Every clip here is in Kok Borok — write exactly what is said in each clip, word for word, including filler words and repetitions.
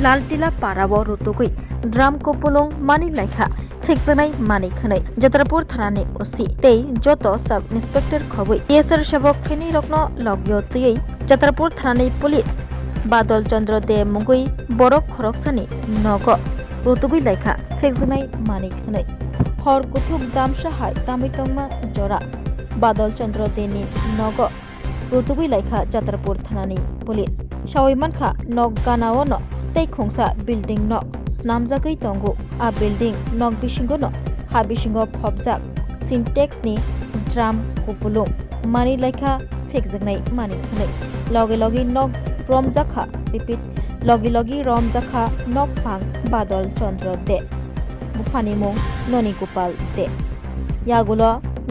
Laltila parao rutugwi drum kupulung mani laikha phikjaknai mani khwnwi Jatrapur thanani O C tei joto sub inspector khobwi T S R sebok thwinwi rokno logio twiwi Jatrapur thanani police Badol Chandra De mungwi borok khoroksani nogo rutugwi laikha phikjaknai mani khwnwi. Hor kuthuk damsa hai tamwi tongma jora Badol Chandra De ni nogo rutugwi laikha Jatrapur thanani police. Sawi mankha nok gana-o no tei khungsa building nok snamjagwi tongo. A building nok bisingo no ha bisingo phobjak Sintex ni drum kupulung mani laikha phekjaknai mani khwnwi. Logi logi nok romjakha, repeat, logi logi romjakha nok phang Badol Chandra De. Buphani mung Noni Gopal De. Yagulo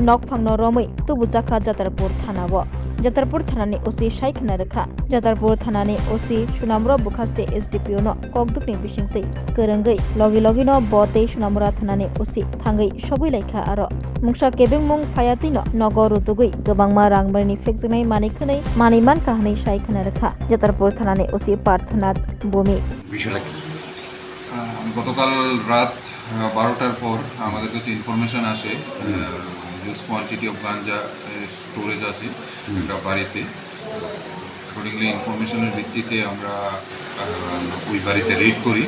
nokphangno romwi tubujakha Jatarpur thanao. Jatarpur thanani O C sai khna rwkha. Jatarpur thanani O C Sunamro bwkhaste S D P O no kokdukni bisingtwi kwrwngwi logi logino bo tei Sunamura thanani O C thangwi sogwi laikha aro. Mungsa kebengmung phayatwino nogo rutugwi kwbangma rangbarni phekjaknai manwi khwnwi manwi mankha hwnwi sai khna rwkha Jatarpur thanani O C Parthnath Bhumi. বিষয়টা কি? আহ, গতকাল রাত, আহ, বারোটার পর আমাদের কাছে ইনফরমেশন আসে, আহ, huge quantity of গাঞ্জা, আহ, স্টোরেজ আছে একটা বাড়িতে। অ্যাকর্ডিংলি ইনফরমেশনের ভিত্তিতে আমরা, আহ, ওই বাড়িতে রেড করি।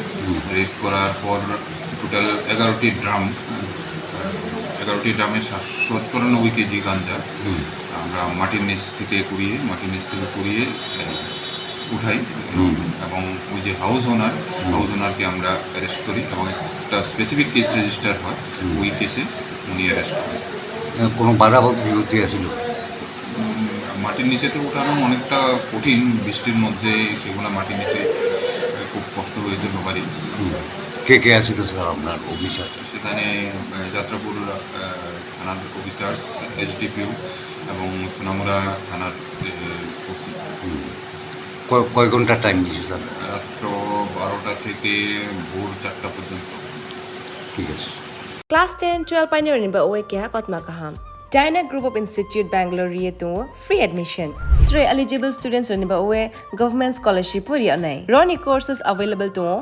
রেড করার পর টোটাল এগারোটি ড্রাম, আহ, এগারোটি ড্রামে সাতশো চুরানব্বই কেজি গাঞ্জা আমরা মাটির নিচ থেকে কুড়িয়ে, মাটির নিচ থেকে কুড়িয়ে, আহ, উঠাই এবং ওই যে হাউস ওনার, হাউস ওনারকে আমরা অ্যারেস্ট করি এবং একটা স্পেসিফিক কেস রেজিস্টার হয়, ওই কেসে উনি অ্যারেস্ট করেন। কোনো বাধা বিপত্তি আছিল? উম, মাটির নিচে তো উঠানো অনেকটা কঠিন, বৃষ্টির মধ্যে সেগুলো মাটির নিচে, আহ, খুব কষ্ট হয়েছে সবারই। কে কে আছিল স্যার আপনার অফিসার? সেখানে, আহ, যাত্রাপুর, আহ, থানার অফিসার্স, এসডিপিও এবং সোনামুড়া থানার, আহ, ওসি। কয় ঘন্টা টাইম দিছে স্যার? রাত্র বারোটা থেকে ভোর চারটা পর্যন্ত। ঠিক আছে। Class ten, twelve painirokni ba oe keha kotma kaham. Dyna Group of Institute Bangalore ri tongo free admission. Tre eligible students rokni ba oe government scholarship pori anai. Roni courses available tongo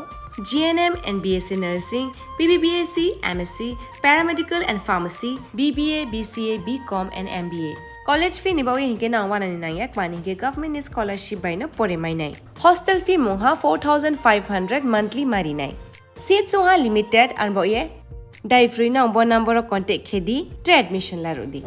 G N M and B S C nursing, B B B S C, M S C, paramedical and pharmacy, B B A, B C A, B Com and M B A. College fee ni ba oe hinke nang wanani nangyak mani hinke government ni scholarship bai no pore mainai. Hostel fee mungha four thousand five hundred monthly marinai. Seats wngha limited, arbo ye dai free no bo number o contact khe di, tre admission la rw di.